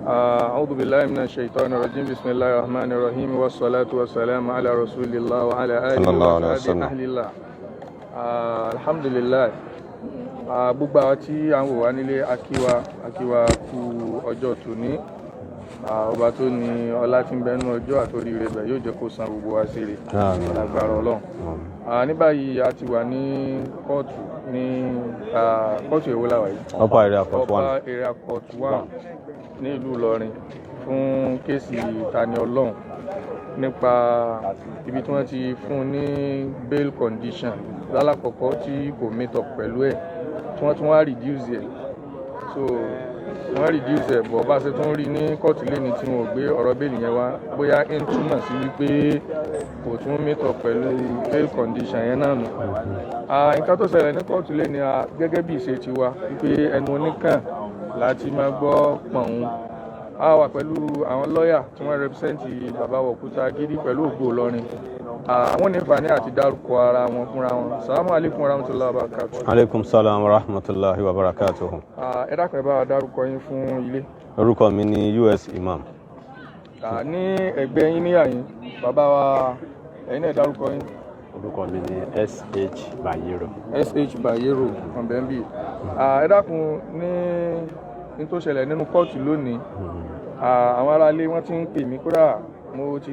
أعوذ بالله من الشيطان الرجيم، بسم الله الرحمن الرحيم، والصلاة والسلام على رسول الله وعلى آله صلى الله عليه وصحبه وسلم. أهل الله. الحمد لله. Gbogbo àwọn tí à ń wò wá nílé, akíwa akíwa kú ọjọ́ tòní. Ọba tó ní ọlá tí ń bẹ nínú ọjọ́ àtòríire bẹ̀ yóò jẹ́ kó san gbogbo wa sí rè. Àmín. Lágbára Ọlọ́run. Ní báyìí, a ti wà ní kóòtù, ní kóòtù èwo la wà yìí? Upper Area Court Upper 1. Area Court 1 ní ìlú Ìlọrin fún case Tani Olohun, nípa ibi tí wọ́n ti fún un ní bail condition lálàkọ́kọ́ tí kò meet up pẹ̀lú ẹ̀, tí wọ́n tún wá reduce ẹ̀. So wọ́n reduce ẹ̀ bọ̀, bá a ṣe tún rí ní kóòtù lẹ́ni tí wọ́n ò gbé ọ̀rọ̀ bail yẹn wá, bóyá ń túmọ̀ sí wípé kò tún meet up pẹ̀lú bail condition yẹn náà nù. Nǹkan tó ṣẹlẹ̀ ní kóòtù lẹ́ni, gẹ́gẹ́ bí ìṣe tiwa wípé ẹnu oníkàn láti máa gbọ́ pọ̀n. A wà pẹ̀lú àwọn lọ́ọ̀yà tí wọ́n represent bàbá Òkútagídí pẹ̀lú Ògo Ìlọrin. Àwọn nífààní àti dárúkọ ara wọn fúnra wọn. Salamu alaykum wa rahmatulahi wa barakatu. Aleykum salam wa rahmatulahi wa barakatuhu. Ẹ dákun, ẹ bá wa dárúkọ yín fún ilé. Orúkọ mi ni US Imam. Ní ẹ̀gbẹ́ yín níyà yín, bàbá wa, ẹ̀yin náà dárúkọ yín. Orúkọ mi ni SH Bayero. SH Bayero ọ̀bẹ̀nbí. Ẹ dákun, ní tó ṣẹlẹ̀ nínú kóòtù lónìí, àwọn aráalé wọ́n ti ń pè mí, kódà mo ti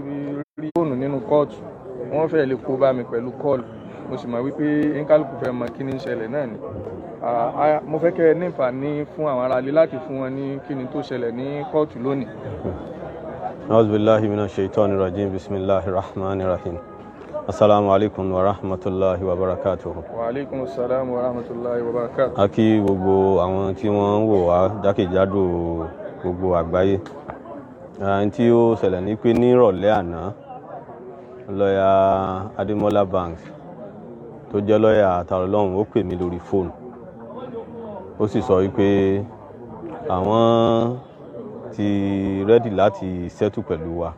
rí fóònù nínú kóòtù, wọ́n fẹ́ lè kó bá mi pẹ̀lú call. Mo sì mọ̀ wípé nkálukú fẹ́ mọ kí ni ń ṣẹlẹ̀ náà ni. Mo fẹ́ kẹ́ ẹ ní ìfàní fún àwọn aráalé láti fún wọn ní kí ni tó ṣẹlẹ̀ ní kóòtù lónìí. أعوذ بالله من الشيطان الرجيم، بسم الله الرحمن الرحيم، السلام عليكم ورحمة الله وبركاته. Wa aleykum salaam wa rahmatulahi wa barakatuh. A kí gbogbo àwọn tí wọ́n ń wò wá jákèjádò gbogbo àgbáyé. Ohun tí ó ṣẹlẹ̀ ní pé nírọ̀lẹ́ àná, lọ́ọ̀yà Adémọ́lá Banks tó jẹ́ lọ́ọ̀yà Tani Olohun, ó pè mí lórí fóònù, ó sì sọ wípé àwọn ti ready láti settle pẹ̀lú wa,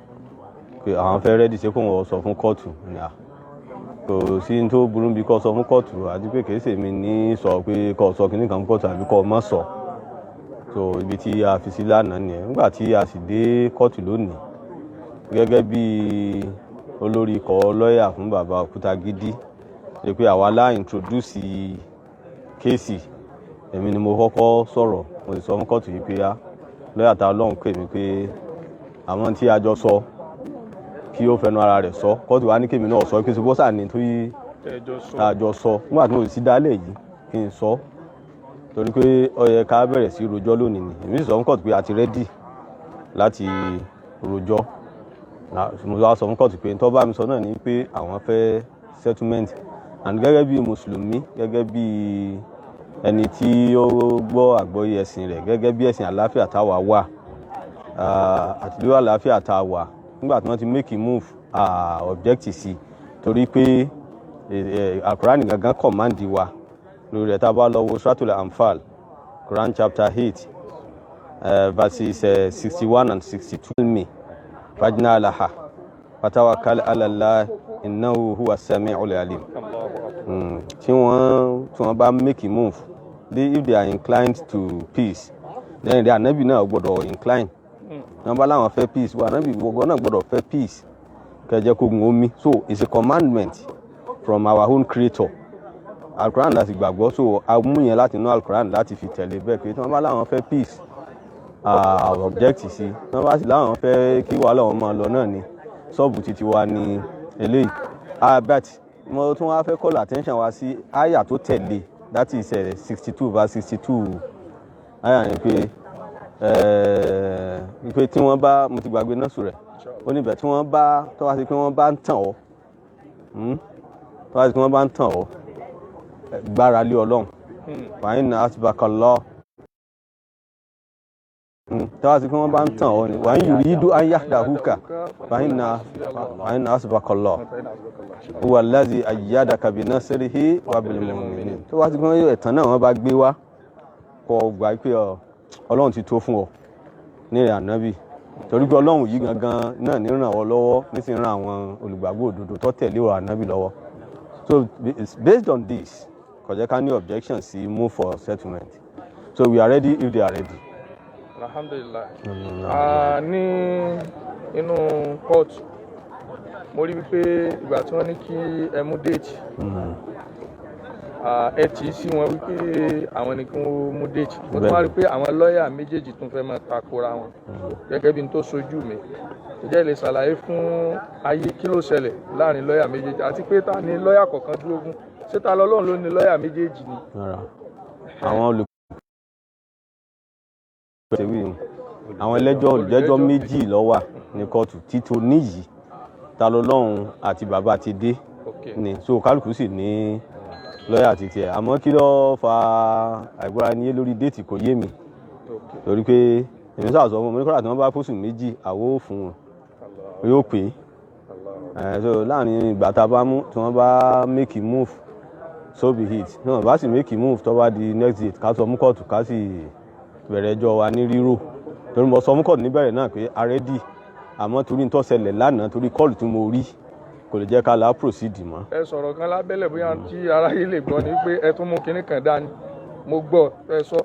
pé àwọn fẹ́ ready, ṣé kó wọ́n sọ fún kóòtù ní à kò sí ní tó burú bí kò sọ fún kóòtù, àti pé kìí ṣèmi ní sọ pé kò sọ kíní kan fún kóòtù àbí kò má sọ. So ibi tí a fi sí lánàá nìyẹn. Nígbà tí a sì dé kóòtù lónìí, gẹ́gẹ́ bí olórí ikọ̀ lọ́ọ̀yà fún bàbá Òkútagídí, ṣe pé àwa lá introduce case, èmi ni mo kọ́kọ́ sọ̀rọ̀. Mo sì sọ fún kóòtù yìí pé á lọ́ọ̀yà Tani Olohun pè mí pé àwọn tí a jọ sọ, kí ó fẹnu ara rẹ̀ sọ. Kóòtù wa ní kémi náà sọ pé ṣe bọ́sà ní tó yí ẹjọ́ sọ. Tá a jọ sọ nígbà tí mo sì dálẹ̀ yìí kí n sọ, torí pé ó yẹ ká bẹ̀rẹ̀ sí rojọ́ lónìí ni. Èmi sì sọ fún kóòtù pé a ti ready láti rojọ́. Mo wá sọ fún kóòtù pé tó bá mi sọ náà ni pé àwọn fẹ́ settlement, and gẹ́gẹ́ bí mùsùlùmí, gẹ́gẹ́ bí ẹni tí ó gbọ́ àgbọ́yé ẹ̀sìn rẹ̀, gẹ́gẹ́ bí ẹ̀sìn àlàáfíà táwa wà àti lórí àlàáfíà tá a wà, nígbà tí wọ́n ti make a move, object sí, torí pé Al-Qur'an gangan command wa lórí rẹ̀. Tá a bá lọ wo Suratul Anfal, Quran chapter 8, verses 61 and 62, mi fajna laha fatawakkal ala Allah innahu huwa sami'ul alim. Tí wọ́n bá make a move, if they are inclined to peace, then the anabi náà gbọ́dọ̀ incline. Wọ́n bá láwọn fẹ́ peace, wọ́n anabi gbogbo náà gbọ́dọ̀ fẹ́ peace, kẹjẹ kó gun omi. So it's a commandment from our own creator. Alukuran láti gbàgbọ́, so a mú yẹn láti inú Alukuran láti fi tẹ̀lé bẹ́ẹ̀ pé tí wọ́n bá láwọn fẹ́ peace, object sí. Tí wọ́n bá sì láwọn fẹ́ kí wàhálà wọn máa lọ náà ni ṣọ́ọ̀bù títí wa ní eléyìí. But mo tún wá fẹ́ call attention wa sí àyà tó tẹ̀lé, that is 62 verse 62. Àyà yẹn pé tí wọ́n bá, mo ti gbàgbé náà sùn rẹ̀, ó níbẹ̀ tí wọ́n bá tó wá sí pé wọ́n bá ń tàn ọ́, tó wá sí pé wọ́n bá ń tàn ọ́, gbára lé Ọlọ́run. Fa inna hasbakallah. Tó wá sí pé wọ́n bá ń tàn ọ́ ni wa in yuridu an yakhda'uka fa inna hasbakallah huwa allazi ayyadaka bi nasrihi wa bil mu'minin. Tó wá sí pé ẹ̀tàn náà wọ́n bá gbé wá, kó gbà pé Ọlọ́run ti tó fún ọ ní ìrìn ànábì, torí pé Ọlọ́run yìí gangan náà ní ràn ọ́ lọ́wọ́, ní sì ràn àwọn olùgbàgbọ́ òdodo tó tẹ̀lé ọ̀rọ̀ ànábì lọ́wọ́. So based on this, kò jẹ́ ká ní objection sí move for settlement. So we are ready if they are ready. Alhamdulillahi. Ní inú court, mo rí wípé ìgbà tí wọ́n ní kí ẹ mú date, ẹ tì í sí wọn wípé àwọn ni kí wọ́n mú date. Mo tún wá rí pé àwọn lọ́ọ̀yà méjèèjì tún fẹ́ máa takora wọn gẹ́gẹ́ bí n tó sojú mi. Ǹjẹ́ ẹ lè ṣàlàyé fún ayé kí ló ṣẹlẹ̀ láàrin lọ́ọ̀yà méjèèjì, àti pé ta ni lọ́ọ̀yà kọ̀ọ̀kan dúró fún? Ṣé Ta lọ́lọ́run ló ní lọ́ọ̀yà méjèèjì ni? Rárá, àwọn olùpẹ̀jọ́, àwọn ẹlẹ́jọ́, olùjẹ́jọ́ méjì ló wà ní kóòtù títò níyì, Ta lọ́lọ́run àti bàbá ti dé ni. So kálukú sì ní lọ́ọ̀yà ti tiẹ̀. Àmọ́ kí ló fa àìgbọ́ra ẹni yé lórí date kò yé mi, torí pé èmi sáà sọ fún mi kọ́ra tí wọ́n bá fóṣù 2, àwo ò fún wọn, yóò pé ẹ̀. So láàrin ìgbà tá a bá mú, tí wọ́n bá make a move, so be it. Tí wọ́n bá sì make a move, tó bá di next date, ká sọ mú kóòtù, ká sì bẹ̀rẹ̀ ẹjọ́ wa ní rírò, torí mo sọ mú kóòtù níbẹ̀rẹ̀ náà pé a ready, àmọ́ torí tó ṣẹlẹ̀ lánàá, torí call tí mo rí, kò lè jẹ́ ká la proceed mọ́. Ẹ sọ̀rọ̀ kan lábẹ́lẹ̀, bóyá tí aráyé lè gbọ́ ni, pé ẹ tún mú kinní kan dání. Mo gbọ́ ẹ sọ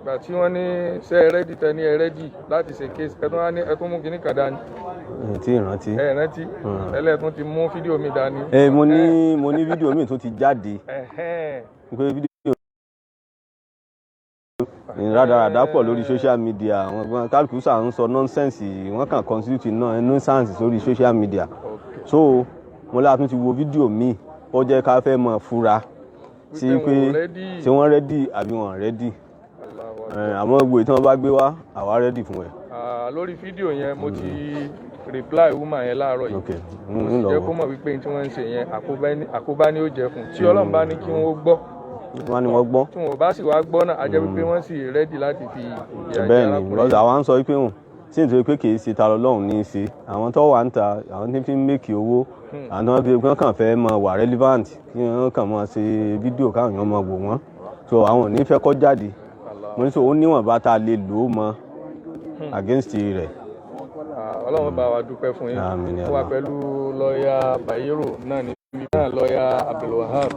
gbà tí wọ́n ní ṣé ẹ ready, tẹ ní ẹ ready láti ṣe case, ẹ tún wá ní ẹ tún mú kinní kan dání. Ẹ tí ì rántí. Ẹ rántí, ẹlẹ́tún ti mú fídíò mi dání. Ẹ mo ní fídíò míì tó ti jáde pé fídíò rádaràdà pọ̀ lórí social media. Àwọn kálukú sà ń sọ nonsense, wọ́n kàn constitute náà nonsense sórí social media. So mo láti tún ti wo fídíò míì, ó jẹ́ ká fẹ́ mọ̀ fura sí wípé pé wọn ò ready. Ṣé wọ́n ready àbí wọn ready? Àmọ́ gbogbo ìtàn bá gbé wá, àwa ready fún ẹ. Ah, lórí fídíò yẹn, mo ti reply woman yẹn láàárọ̀ yìí. Mo Ń sì lọ jẹ́ wò. kó mọ̀ wípé tí wọ́n ń ṣe yẹn, àkóbá ni ó jẹ́ fún un. Tí Ọlọ́run bá ní kí wọ́n gbọ́, Wọ́n ní wọ́n gbọ́. tí wọn ò bá sì wá gbọ́ náà, á jẹ́ wípé wọ́n sì ready láti fi ìyà jẹ Bẹ́ẹ̀ ni, arákùnrin. because àwa ń sọ wípé hùn sí, nítorí pé kì í ṣe Ta lọ́lọ́run ní í ṣe. Àwọn tó wà ń ta, àwọn tí fi ń make owó, àwọn tó fi wọ́n kàn fẹ́ máa wà relevant, kí wọ́n kàn máa ṣe fídíò káwọn èèyàn máa wò wọ́n. So àwọn ò ní fẹ́ kó jáde. Mo ní sọ ó níwọ̀nba tá a lè lò ó mọ́ against rẹ̀. Ah, Ọlọ́run bá wa dúpẹ́ fún yín. Àmín ya Ó wà Allah. pẹ̀lú lọ́ọ̀yà Bayero náà ní náà, lọ́ọ̀yà Abdulwahab,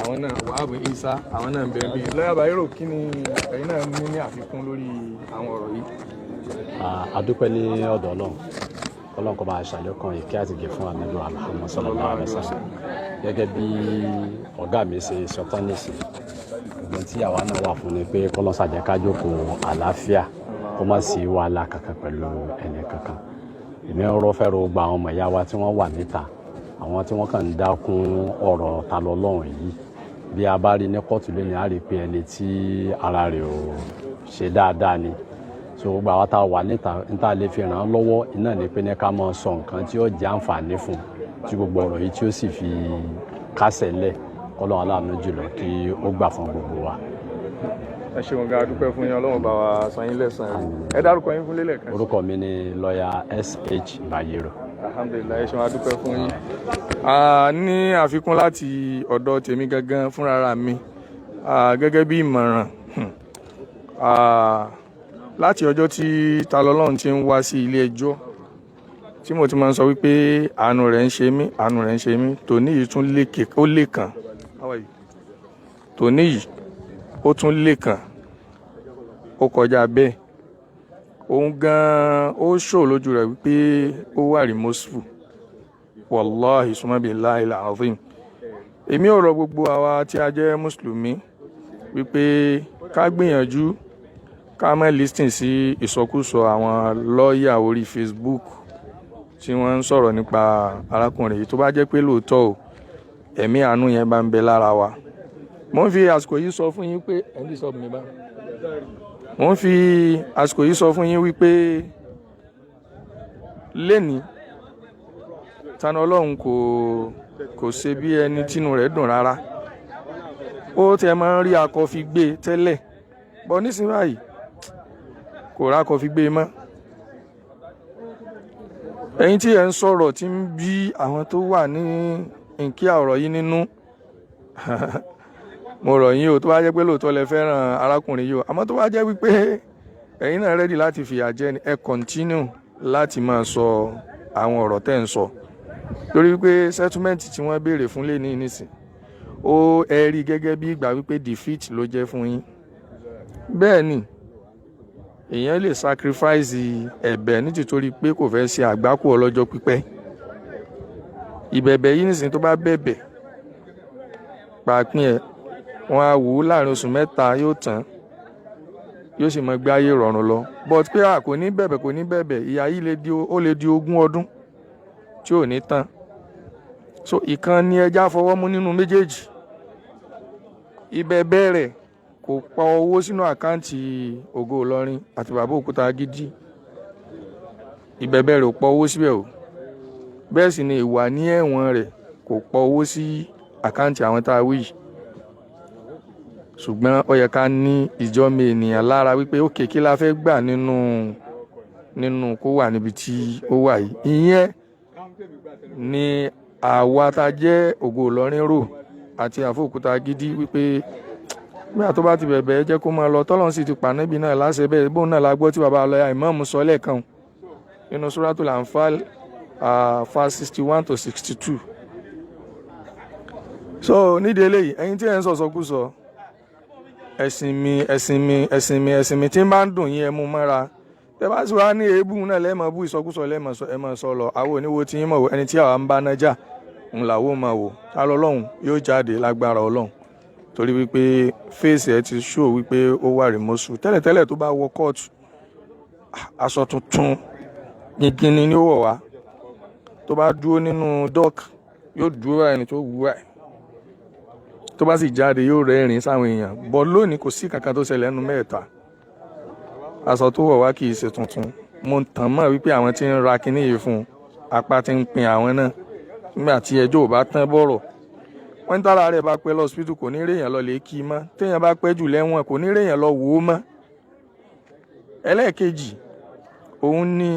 àwọn náà, Wahab Isa, àwọn náà ń bẹ bí. Lọ́ọ̀yà Bayero, kí ni ẹ̀yin náà ní àfikún lórí àwọn ọ̀rọ̀ yìí? Ah, a dúpẹ́ ní ọ̀dọ̀ Ọlọ́run. Ọlọ́run kó bá a ṣàlékún ìkẹ́ àti ìgẹ̀ fún Ànábì wa Muhammad sallallahu alaihi wasallam. Gẹ́gẹ́ bí ọ̀gá mi ṣe sọ tán nísìn, ohun tí àwa náà wà fún ni pé kọ́lọ́n ṣàjẹ́ ká jókòó àlàáfíà, kó má sí wàhálà kankan pẹ̀lú ẹnì kankan. Èmi ọ̀rọ̀ fẹ́ ro gba àwọn ọmọ ìyá wa tí wọ́n wà níta, àwọn tí wọ́n kàn ń dákún ọ̀rọ̀ Ta lọ́lọ́run yìí. Bí a bá rí ní kóòtù lónìí, á rí i pé ẹni tí ara rẹ̀ ò ṣe dáadáa ni. So gbogbo àwa tá a wà níta, níta lè fi ràn án lọ́wọ́ iná ní pé ní ká máa sọ nǹkan tí ó jẹ́ àǹfààní fún un, tí gbogbo ọ̀rọ̀ yìí tí ó sì fi kásẹ̀ ńlẹ̀. Kọ́lọ́run aláàánú jùlọ kí ó gbà fún gbogbo wa. Ẹ ṣeun gan, a dúpẹ́ fún yín. Ọlọ́run bá wa san yín lẹ́san. Ẹ dárúkọ yín fún lélẹ̀ kan sí. Orúkọ mi ni lọ́ọ̀yà S.H. Bayero. Alhamdulillahi, ẹ ṣeun, a dúpẹ́ fún yín. Ah, ní àfikún láti ọ̀dọ̀ tèmi gangan fúnra mi, gẹ́gẹ́ bí ìmọ̀ràn, láti ọjọ́ tí Ta lọ́lọ́run ti ń wá sí ilé ẹjọ́, tí mo ti máa ń sọ wípé àánú rẹ̀ ń ṣe mí, àánú rẹ̀ ń ṣe mí, tòní yìí tún lékè, ó lè kàn. How are you? Tòní yìí ó tún lè kàn, ó kọjá bẹ́ẹ̀. Òun gan-an ó ṣò lójú rẹ̀ wípé ó wà remorseful. Wàláhi summa billahi alazim. Èmi ò rọ gbogbo àwa tí a jẹ́ mùsùlùmí wípé ká gbìyànjú ká má listen sí ìsọkúsọ àwọn lọ́ọ̀yà orí Facebook tí wọ́n ń sọ̀rọ̀ nípa arákùnrin yìí. Tó bá jẹ́ pé lóòótọ́ o, ẹ̀mí àánú yẹn bá ń bẹ lára wa, mo ń fi àsìkò yìí sọ fún yín pé ẹ̀ ń disturb mi bá. Mo ń fi àsìkò yìí sọ fún yín wípé lẹ́ni Tani Ọlọ́run kò ṣe bí ẹni tínú rẹ̀ dùn rárá. Ó tiẹ̀ máa ń rí akọ fi gbé tẹ́lẹ̀ bọ́, nísìnyí báyìí kò rákọ fi gbé mọ́. Ẹ̀yin tí ẹ̀ ń sọ̀rọ̀ tí ń bí àwọn tó wà ní nkí ọ̀rọ̀ yìí nínú, mo rọ̀ yín o. Tó bá jẹ́ pé lóòótọ́ lẹ fẹ́ràn arákùnrin yìí o, àmọ́ tó bá jẹ́ wípé ẹ̀yin náà ready láti fìyà jẹ ni, ẹ continue láti máa sọ àwọn ọ̀rọ̀ tẹ́ ń sọ, lórí wípé settlement tí wọ́n béèrè fún lé ní nísìn, ó ẹ rí gẹ́gẹ́ bí ìgbà wípé defeat ló jẹ́ fún yín. Bẹ́ẹ̀ ni. Èèyàn lè sacrifice ẹ̀bẹ̀ nítorí pé kò fẹ́ ṣe àgbákò ọlọ́jọ́ pípẹ́. Ìbẹ̀bẹ̀ yìí nìsín, tó bá bẹ̀bẹ̀ pàápín ẹ̀, wọ́n á wò ó láàrin oṣù 3, yóò tán, yóò sì mọ gbé ayé rọrùn lọ. But pé a kò ní bẹ̀bẹ̀, kò ní bẹ̀bẹ̀, ìyà yìí lè di, ó lè di 20 ọdún tí ò ní tán. So ìkan ni ẹja fọwọ́ mú nínú méjèèjì. Ìbẹ̀bẹ̀ rẹ̀ kò pa owó sínú account Ògo Ìlọrin àti Bàbá Òkúta Gidi. Ìbẹ̀bẹ̀ rẹ̀ ò pa owó síbẹ̀ o. Bẹ́ẹ̀ sì ni ìwà ní ẹ̀wọ̀n rẹ̀ kò pa owó sí account àwọn tá a wí yìí. Ṣùgbọ́n ó yẹ ká ní ìjọ́mọ ènìyàn lára wípé òkè kí la fẹ́ gbà nínú kó wà níbi tí ó wà yìí. Ìyẹn ni àwa tá a jẹ́ Ògo Ìlọrin rò àti Àfọ̀òkúta Gidi wípé nígbà tó bá ti bẹ̀bẹ̀, ẹ jẹ́ kó máa lọ. Tọ́lọ́run sì ti pa níbi náà láṣẹ bẹ́ẹ̀. Bóun náà la gbọ́ tí bàbá lọ́yà ìmáàmù sọ lẹ́ẹ̀kan nínú Suratul Anfal, verse 61 to 62. So nídìí eléyìí, ẹ̀yin tí ẹ̀ ń sọ̀sọkúsọ, ẹ̀sìn mi, ẹ̀sìn mi, ẹ̀sìn mi, ẹ̀sìn mi, tí ń bá ń dùn yín, ẹ mú mọ́ra. Tẹ bá sì wá ní èébú náà lẹ́ẹ̀mọ́ bú, ìsọkúsọ lẹ́ẹ̀mọ́ sọ, ẹ máa sọ lọ. Àwọn oníwo tí yín mọ̀ wò. Ẹni tí àwa ń bá náà jà ń làwọ̀ máa wò. Ta lọ́lọ́run yóò jáde lágbára Ọlọ́run, torí wípé face ẹ ti show wípé ó wà remorseful. Tẹ́lẹ̀tẹ́lẹ̀, tó bá wọ kóòtù, aṣọ tuntun yìngìnì ni ó wọ̀ wá. Tó bá dúró nínú dock, yóò dúró ẹni tó wù ẹ́. Tó bá sì jáde, yóò rẹ́rìn sáwọn èèyàn bọ́. Lónìí, kò sí kankan tó ṣẹlẹ̀ ẹnu mẹ́ẹ̀ta. Aṣọ tó wọ̀ wá kì í ṣe tuntun. Mo tàn mọ́ wípé àwọn tí ń ra kinní yìí fún un, apá ti ń pin àwọn náà. Nígbà tí ẹjọ́ ò bá tán bọ̀rọ̀, wọ́n ní tára rẹ̀ bá pẹ́ lọ hospital, kò ní réèyàn lọ lè kí i mọ́. Téèyàn bá pẹ́ jù lẹ́wọ̀n, kò ní réèyàn lọ wò ó mọ́. Ẹlẹ́ẹ̀kejì, òun ni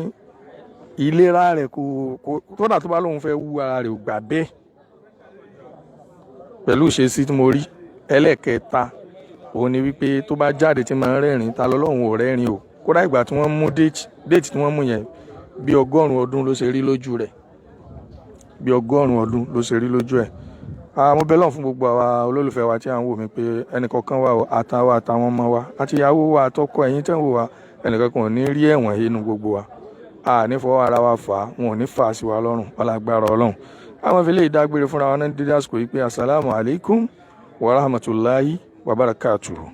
ìlera rẹ̀ kò kódà tó bá lóun fẹ́ wú ara rẹ̀, ò gbà bẹ́ẹ̀ pẹ̀lú ìṣesí tí mo rí. Ẹlẹ́ẹ̀kẹta, òun ni wípé tó bá jáde tí máa ń rẹ́rìn, ta lọ́lọ́run ò rẹ́rìn o. Kódà ìgbà tí wọ́n mú date tí wọ́n mú yẹn, bí 100 ọdún ló ṣe rí lójú rẹ̀, bí 100 ọdún ló ṣe rí lójú ẹ̀. Mo bẹ̀ Ọlọ́run fún gbogbo àwa olólùfẹ́ wa tí à ń wò mí pé ẹnìkọ̀ọ̀kan wa o, àtàwa àtàwọn ọmọ wa àti ìyàwó wa àtọkọ, ẹ̀yin tẹ́ ń wò wá, ẹnìkankan ò ní rí ẹ̀wọ̀n inú gbogbo wa. A ní fọwọ́ ara wa fà á, wọn ò ní fà á sí wa lọ́rùn. Ọlágbára Ọlọ́run, àwọn fi lè dágbére fúnra wa ní dídá àsìkò yìí pé asalaamu alaykum wa rahmatulahi wa barakatuhu.